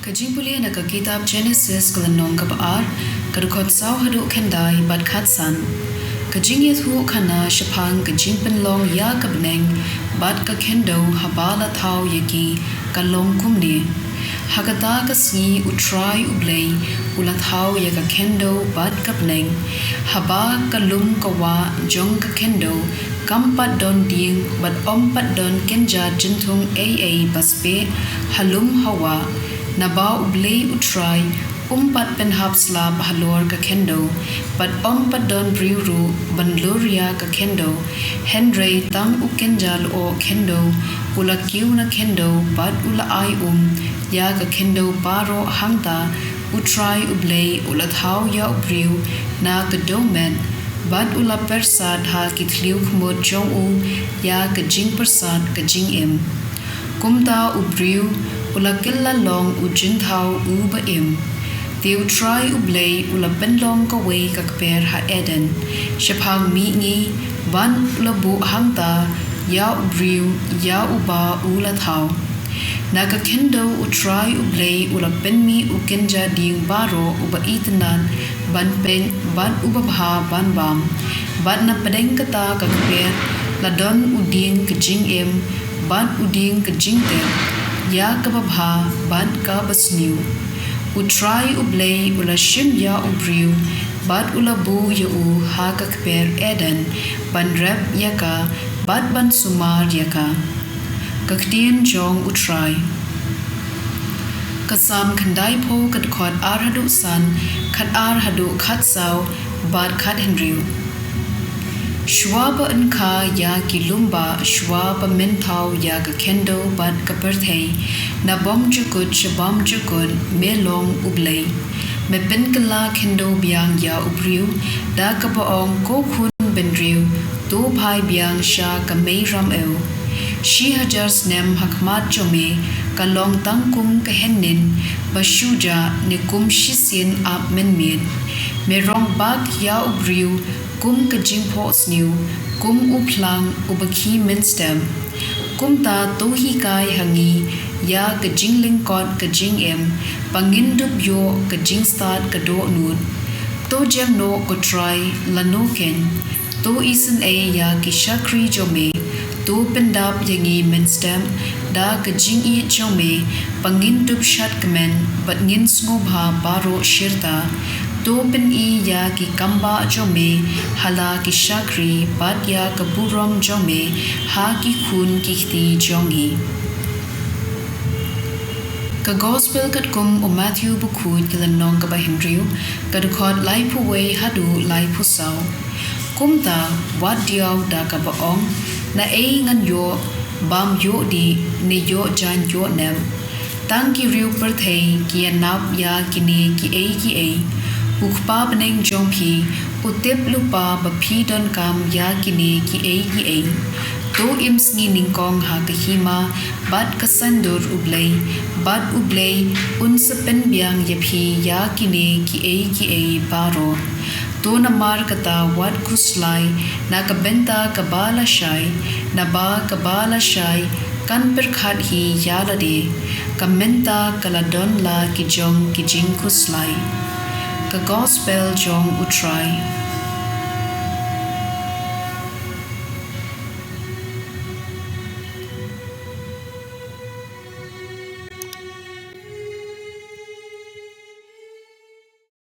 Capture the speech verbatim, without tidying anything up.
Ka jingpule na ka kitab Jenesis ka lynnong kaba ar, ka dkhot saw haduh khyndai bad khatsan. Ka jingïathuhkhana shaphang ka jingpynlong ïa ka bneng bad ka khyndew haba la thaw ïa ki ka long kumne. Ha kata ka sngi U Trai U Blei u la thaw ïa ka khyndew bad ka bneng. Haba ka lum ka wah jong ka khyndew kam pat don dieng bad ym pat don kynja jynthung ei ei ba speh ha lum ha wah. Naba U Blei U Trai um pat pynhap slap halor ka khyndew, bad ym pat don briew ruh ban lur ïa ka khyndew. Hynrei tang u kynja lyoh khyndew u la kiew na khyndew bad u la ai um ïa ka khyndew baroh. Hangta U Trai U Blei u la thaw ïa u briew na ka dewmet, bad u la pyrsad ha ki thliew khmut jong u ïa ka jingpyrsad ka jingim. Kumta u briew u la kylla long u jynthaw uba im. Te U Trai U Blei u la pynlong kawei ka kper ha Eden, shaphang mihngi, bad u la buh hangta ïa u briew ïa uba u la thaw. Na ka khyndew U Trai U Blei u la pynmih u kynja dieng baroh, uba itynnad ban peit bad uba bha ban bam. Bad na pdeng kata ka kper la don u dieng ka jingim bad u dieng ka jingtip ïa kaba bha bad kaba sniew. U Trai U Blei u la shim ïa u briew bad u la buh ïa u ha ka kper Eden ban rep ïa ka bad ban sumar ïa ka. Ka ktien jong U Trai. Ka Salm khyndaiphew, ka dkhot ar haduh san, khatar haduh khatsaw bad khathynriew. Shuwa ba yn kha ïa ki lum bah, shuwa ba men thaw ïa ka khyndew bad ka pyrthei, na bymjukut sha bymjukut me long U Blei. Me pynkylla khyndew biang ïa u briew, da kaba ong, ko khun bynriew, to phai biang sha ka mei ramew. Shi hajar snem ha khmat jong me ka long tang kum ka hynnin ba shu jah, ne kum shisien ap mynmiet. Me rong bak ïa u briew kum ka jingphohsniew, kum u phlang uba khie mynstep. Kumta to hikai ha ngi ïa ka jinglyngkot ka jingim, ba ngin dup ïoh ka jingstad ka dohnud. To jem noh, ko Trai, lano keiñ. To isynei ïa ki shakri jong me. To pyndap ïa ngi mynstep da ka jingïeit jong me, ba ngin dup shadkmen bad ngin sngewbha baroh shirta. To pyni ïa ki kambah jong me ha la ki shakri, bad ïa ka burom jong me ha ki khun ki kti jong ngi. Ka Gospel katkum u Mathaiw bakhuid, ka lynnong kaba hynriew, ka dkhot laiphew wei haduh laiphew saw. Kumta wat diaw da kaba ong, naei ngan ïoh, bam ïoh dih, ne ïoh jaiñ ïoh nep. Tang ki riew pyrthei ki ïanap ïa kine kiei kiei. U Kpa bneng jong phi u tip lypa ba phi donkam ïa kine kiei kiei. To im sngi nyngkong ha ka hima bad ka saiñdur U Blei, bad U Blei un sa pynbiang ïa phi ïa kine kiei kiei baroh. To namar kata wat khuslai na ka bynta kaba lashai, naba kaba lashai kan pyrkhat hi ïa lade, ka mynta ka la don la ki jong ki jingkhuslai. Ka Gospel jong U Trai.